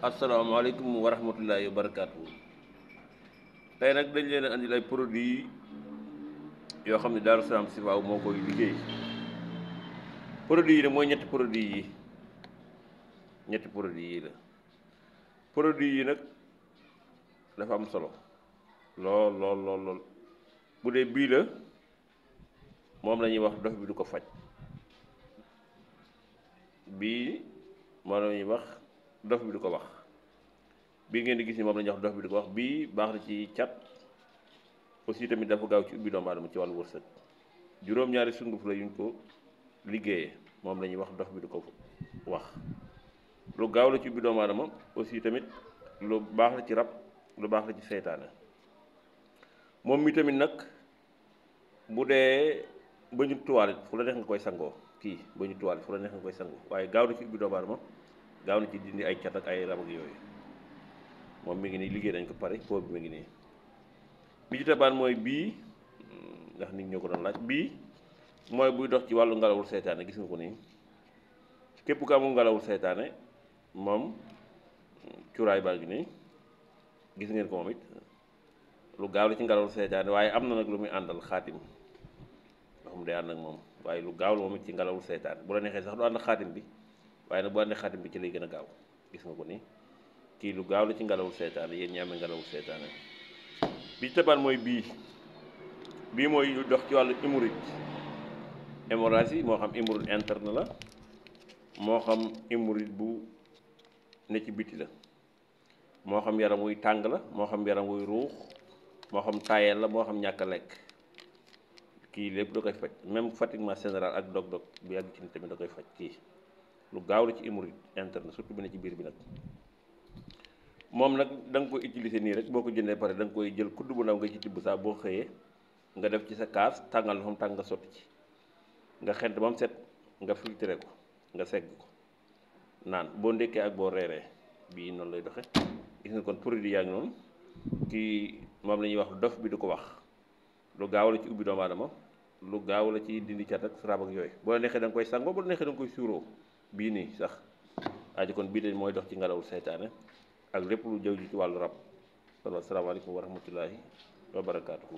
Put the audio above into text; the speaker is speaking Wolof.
asalaamaaleykum wa rahmatullahi wa barakaatu. Tey nag dañ leen a andil ay produits yoo xam ne Darou Salam Chifaou moo koy liggéey. produits yi nag mooy ñetti produits yi la. produits yi nag dafa am solo lool lool lool lool bu dee bii la moom la ñuy wax dof bi du ko faj, bii moom la ñuy wax dof bi du ko wax, bii ngeen di gis ni moom la ñuy wax dof bi du ko wax. bii baax na ci cat, aussi tamit dafa gaaw ci ubbi doomu aadama ci wàllu wërsëg. juróom-ñaari sunguf la yuñ ko liggéeyee, moom la ñuy wax dof bi du ko wax. lu gaaw la ci ubbi doomu aadama, aussi tamit lu baax la ci rab, lu baax la ci seytaane. moom mi tamit nag bu dee ba ñu tuwaale fu la neex nga koy sangoo, kii ba ñu tuwaale fu la neex nga koy sangoo, waaye gaaw na ci ubbi doomu aadama, gaaw na ci dindi ay cat ak ay rab ak yooyu. moom mi ngi nii liggéey nañ ko pare, pot bi mi ngi nii. bi ci tabaan mooy bii, ndax nit ñoo ko doon laaj. bii mooy buy dox ci wàllu ngalawul seytaane, gis nga ko nii. képp ku amul ngalawul seytaane moom cuuraay baa ngi nii, gis ngeen ko moom it. lu gaaw la ci ngalawul seytaane, waaye am na nag lu muy àndal xaatim, ndax mu day ànd ak moom, waaye lu gaaw la moom it ci ngalawul seytaane. bu la neexee sax du ànd ak xaatim bi, waaye nag bu àndee xaatim bi ci lay gën a gaaw. gis nga ko nii, kii lu gaaw la ci ngalawul seytaane, yéen ñi amee ngalawul seytaane. bi ci tabaan mooy bii mooy dox ci wàllu hémorragie, moo xam hémorroïde interne la, moo xam hémorroïde bu ne ci biti la, moo xam yaram wuy tàng la, moo xam yaram wuy ruux, moo xam taayeel la, moo xam ñàkk a lekk. kii lépp da koy faj, même fatiguement général ak dog-dog bu yàgg ci nit tamit da koy faj. kii lu gaaw la ci hémorroïde interne, surtout bi ne ci biir bi nag. moom nag da nga koy utiliser nii rek, boo ko jëndee pare da nga koy jël kudd bu ndaw nga ci tibb saa boo xëyee, nga def ci sa kaas tàngal ndoxam tàng nga sotti ci, nga xent ba mu set, nga filtré ko, nga segg ko naan boo ndékkee ak boo reeree. bii noonu lay doxe. gis nga kon produit yaa ngi noonu. kii moom la ñuy wax dof bi du ko wax, lu gaaw la ci ubbi doomu aadama, lu gaaw la ci dindi cat ak rab ak yooyu. boo la neexee da nga koy sangoo, bu la neexee da nga koy suuroo. bii nii sax aji kon bii de mooy dox ci ngalawul seytaane ak lépp lu jëw ji ci wàllu rab. kon asalaamaaleykum wa rahmatullahi wa barakaatuhu.